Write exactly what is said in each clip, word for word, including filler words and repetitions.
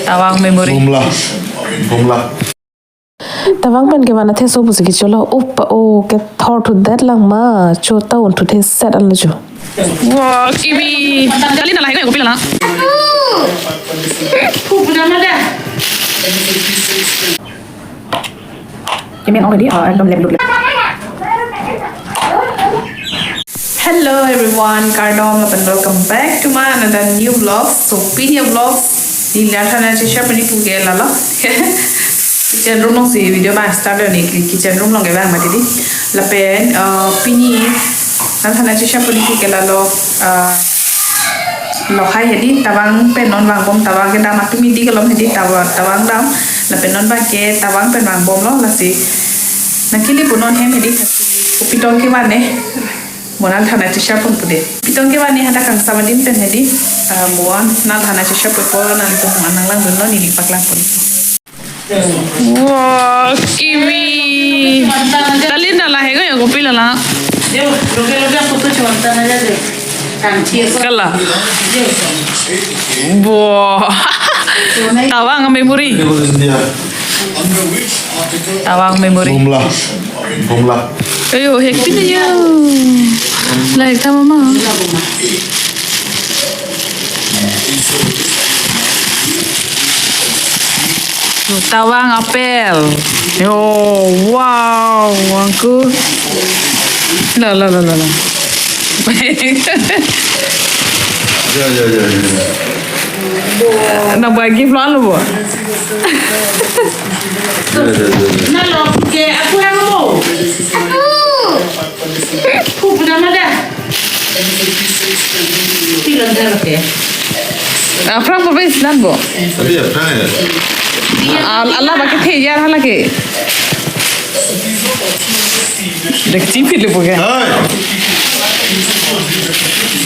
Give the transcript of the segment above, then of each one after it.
Tawang memory. Bumla. Bumla. Tawang pen kevan atheso pusi kecholo. Upa o kethor thudet lang ma. Cho ta un thuthe set an lo cho. Wow, kiwi. Kali na lahai ko, kopi lana. Kimen already, uh, ekdom lep luk lep. Hello everyone, kardom lapen welcome back to my another new vlog. So, pini vlog neli Nalthan nangcheshare pini puke lalo. Kitchen room along si video abang start ni, kitchen room along kevang mati di. Lapen, uh, pini Nalthan nangcheshare pini puke lalo, uh, lahai hedi tawang pen non vangbom, tawang kedam atum idi kelom hedi tawa-, tawang dam. Lapen non abangke tawang pen vangbomlo, lasi nangkele pu non hem hedi, lasi kopi tong kevan ne. Mo Nalthan nangcheshare pon pude. Kopi tong kevan ne hadak kangsam adim pen hedi. Ah, mo Nalthan nangcheshare ponpo, nangtum anang langdunlo, neli paklang ponpo. Wow, kiwi. Kali na lahai ko, kopi lana. Kala. Wow. Tawang memory. Tawang memory. Bumla. Bumla. Ayo, hek pin ayo. Lahai tha mama. Tawang apel. Yo, wow, angku. La, la, la, la, la. Ya, ya, ya, ya. Na buat gift lo alo bo. Ya, ya, ya, ya. Na lo ke aku yang mo. Aku. Ku pernah ada. Pilon dah ke. Ah, Frank, apa isinan bo? Tapi ya, Frank ya. Ah, Allah pakai the yar hala ke. Dekti phili puke. Hai.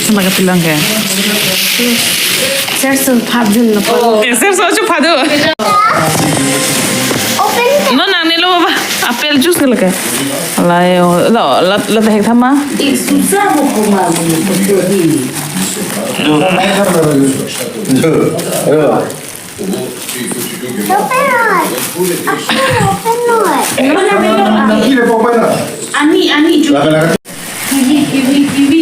Sama ke pilang ke. Ser so phap jun lo. Eh, ser so chu phadu. Open. No, nang ne lo ba. Apple juice ke lake. Lai, lo, la, la hek thama. Ik susah mo kuma mo ko di. Open not. Open not. Ani, ani, ju. Kiwi, kiwi, kiwi.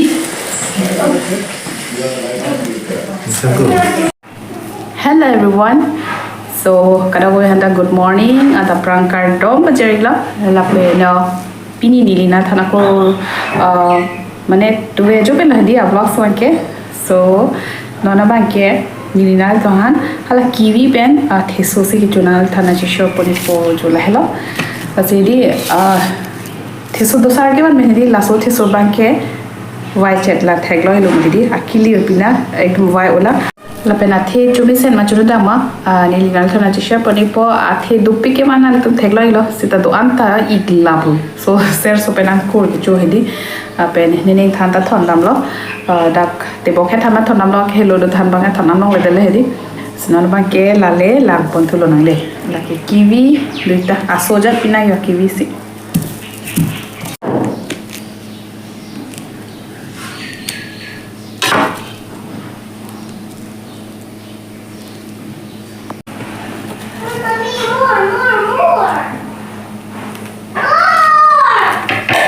Hello everyone. So, kadokave aphanta good morning, adap prang kardom pajirlo. Lapen, uh, pini neli Nalthan ako, uh, mane tuve jo pen hedi a vlogs abangke. So, non abangke neli Nalthan hala kiwi pen, uh, theso si kecho Nalthan nangcheshare ponpo jo lahelo. Lasi di, uh, theso dosar kevan pen hedi, laso theso abangke vai chet la theklo helo hedi, akili pina ekdom vai ola. Lapen athe chomisen ma churu dama, ah, neli Nalthan nangcheshare ponpo, athe dopik kevan nangtum theklo helo, seta do-an ta ik labu. So, ser so pen angkur kecho hedi, ah, pen nening than ta thon damlo, ah, dak tebok he than ta thon damlo, kehelo do than abang than damlo ledele hedi. Si non abangke lale lang pon thulo nangle. Lake kiwi, duita aso ajat pina yo kiwi si.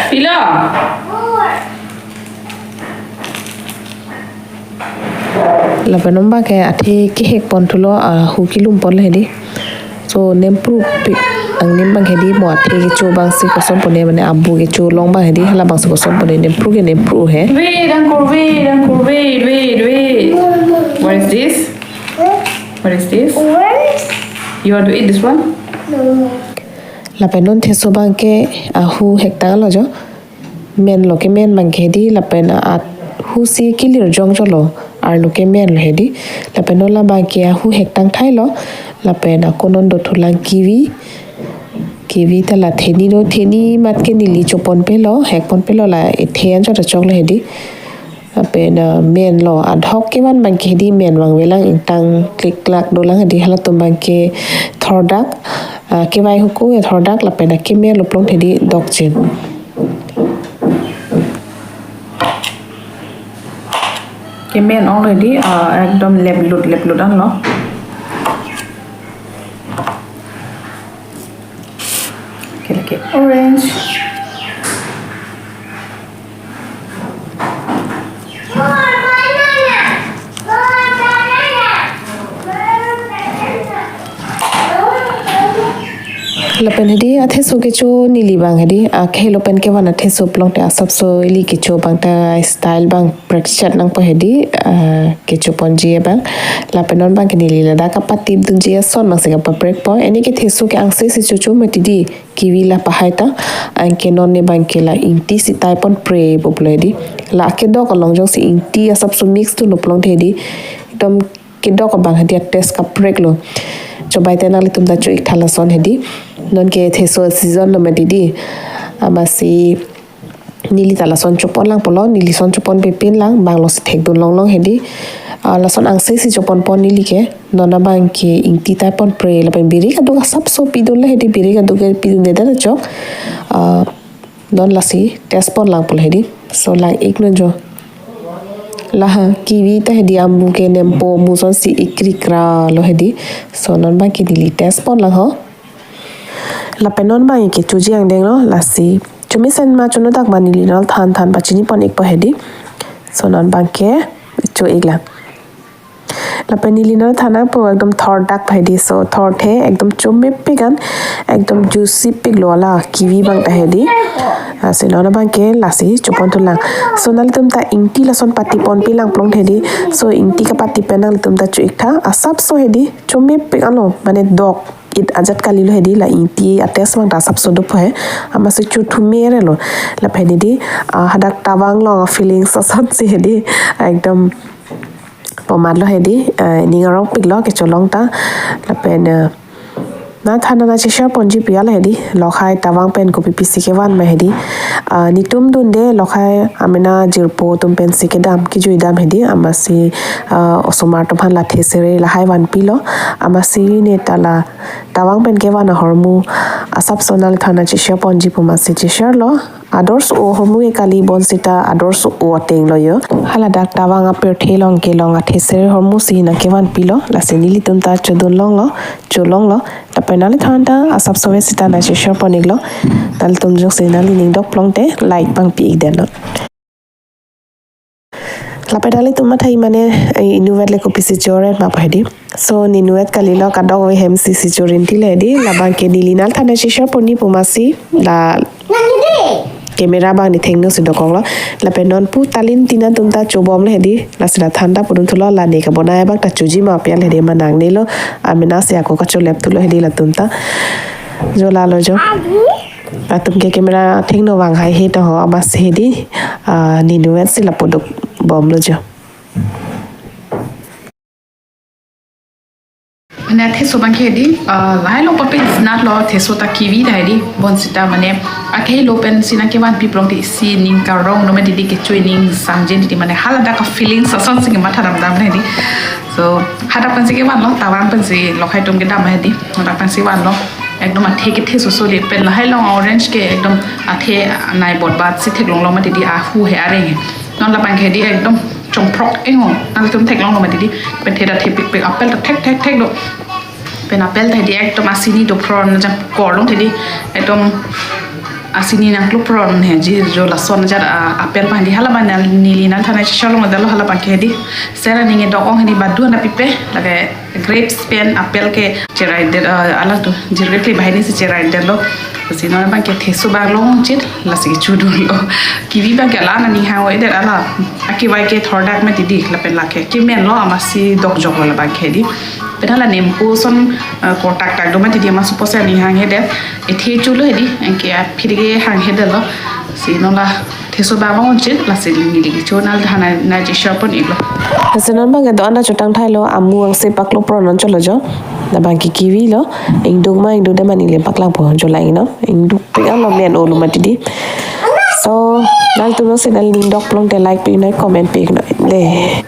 Pilo. Lapen non abangke athe kehek pon thulo, ah, hu kelum ponlo hedi. So, nempru pi angnim abang hedi, mo athe kecho abang si koson pone, mane abu kecho along abang hedi, hala abang si koson pone, nempru ke nempru he. Wait, angkur, wait, angkur, wait, wait, wait. What is this? What is this? Orange? You want to eat this one? No. Lapen non theso abangke ahu hektang lo jo. Menlo, kemen abangke hedi, lapen ahu si kilir jong jolo, arlo kemenlo hedi. Lapen non labangke ahu hektang thailo, lapen ako non dothulang kiwi. Kiwi ta la theni do, theni mat ke neli chopon pelo, hek pon pelo, la ethe anchot achoklo hedi. Lapen, ah, menlo, adhok kevan abangke hedi men vangvelang, ingtang klik klak dolang hedi, halatum abangke thordak, ah, kevai huku e thordak, lapen akemen loplong hedi dokjin. Kemen ong hedi, ah, ekdom leplut leplut anlo. Orange. Lapen hedi atheso kecho neli abang hedi, ah, khelo pen kevan atheso pulote asapso ili kecho abang ta style abang prekchet nangpo hedi, ah, kecho ponji abang. Lapen non abang ke neli ladak kapatip dunji ason abang si kapaprekpo. Eni ke theso ke angse si chocho mati di, kiwi la pahai ta. Anke non ne abang ke la ingti si tai ponpre pulo hedi. La akedok along jongsi ingti asapso mix dunlo pulote hedi, ekdom kedok abang hedi a-taste kapreklo. Chobai te nanglitum ta cho-ik tha lason hedi. Non ke theso season lo mati di. Amatsi neli ta lason chopon lang pulo, neli son chopon pipin lang, bang lo si thekdun longlong hedi. Ah, lason angse si choponpon neli ke, non abang ke ingti tai ponpre, lapen birik aduk asapso pidunlo hedi, birik aduk ke pidundedet chok. Ah, non lasi taste pon lang pulo hedi. So lang-ik non jo. Laha, kiwi ta hedi amu ke nempo amu sonsi ikrikralo hedi. So non abang ke neli taste pon lang ho. Lapen non abang ke choji angdenglo, lasi chomesen ma chonodak ma neli nangthan than pachini pon-ikpo hedi. So non abang ke cho-ik lang. Lapen neli nangthan nangpo ekdom thordak hedi, so thorthe ekdom chomepik an, ekdom juicy piklo la kiwi abang ta hedi. Ah, si non abang ke lasi choponthu lang. So nanglitum ta ingti lason patip ponpi lang pulote hedi. So ingti kapatip pen nanglitum ta cho-ik tha. Asapso hedi chomepik anlo, mane dok-it ajat kalilo hedi, la ingti a-taste abang ta asapso dopo he. Amatsi chothu merelo. Lapen hedi, ah, hadak Tawang along feelings asonsi hedi, ekdom pomatlo hedi, ah, ning arongpiklo kecho along ta. Lapen, ah, nangthan nangcheshare ponji pu-an lo hedi, lokhai Tawang pen kopi pisi kevan ma hedi. Ah, netum dunde lokhai amena jirpo atum pensi kedam, kejui dam hedi, amatsi, ah, osomar atum aphan la thesere lahai vanpilo, amatsi ne ta la Tawang pen kevan ahormu asapso nanglitum aphan nangcheshare ponji pu amatsi chesharelo. Ador so-o ahormu ke kali, bonsita ador so-o atenglo jo. Haladak Tawang apirthe along kelong athesere ahormu si nangkevanpilo, lasi nelitum ta chodun longlo, cho longlo. Lapen nanglitum ta asapso ave sita nangcheshare pon-iklo. Nanglitum jongsi nanglining dok pulote like abang pi-ik detlo. Lapen nanglitum matha-i mane, eh, inutvet le kopisi choret ma pu hedi. So ne inutvet kalilo, kadokave hem si si chorinti le hedi. La abang ke neli nangthan nangcheshare ponji pu amatsi la camera abang ne thengno si dokoklo. Lapen non pu talin tina atum ta chobomlo hedi. Lasi la than ta pudun thulo, la ne kabonai abang ta choji ma pu-an le hedi, ma nangnelo. Amena si ako kacholepthulo hedi latum ta. Jo lalo jo. Latum ke camera thengno vang haihe to ho, amatsi hedi, ah, ne inutvet si lapu dokbomlo jo. Mane theso abang ke hedi, ah, lahai along pape isnat lo theso ta kiwi ta hedi, bonsita mane akhei lo pensi nangkevanpi pulote isi ning karong no mati di, kecho aning samjin di, mane haladak a-feelings asonsi kematha damdam hedi. So hadak pensi kevanlo, Tawang pensi lokhai atum kedam hedi, hadak pensi vanlo. Ekdom athe kethe soso di, pen lahai along orange ke ekdom athe nai botbat si theklonglo mati di, ahu he areng he. Non la abang ke hedi ekdom chongphrok engo, nanglitum theklonglo mati di. Pen the ta thepikpik, apple ta thek thek thek do. Pen apple ta hedi ekdom asini dophron jang korlong hedi, ekdom asini nangklopron he ji jo lason ajat, ah, apple abang hedi. Hala abang nang neli nangthan nangcheshare longdetlo, hala abang ke hedi. Sera ning dok-ong hedi, badu na pipe lake grapes pen apple ke cherai det, ah, alangtum jirgre kle banghini si cherai detlo. Si non abang ke theso abang longchit, lasi chodunlo. Kiwi abang ke la na ning hang-o-edet, ala akivai ke thordak mati di, lapen lake kemenlo, amatsi dokjoklo la abang ke hedi. Pen hala nempo ason, ah, kortak tak do mati di, amatsi pusi ning hanghedet. Ethe cholo hedi, anke aphirke hanghedetlo. Si non la theso abang longchit, lasi neli kecho nangthan nangcheshare pon-iklo. Lasi non abang ke do-an ta chotang thailo, amu angse paklopron non cholo jo. La abang ke kiwi lo, ingduk ma ingdukde ma neli paklangpo jo, la ingno. Ingdukpik anlo, men-olo mati di. So nanglitum jongsi nanglining dok pulote like pi-iknoi, comment pi-iknoi de.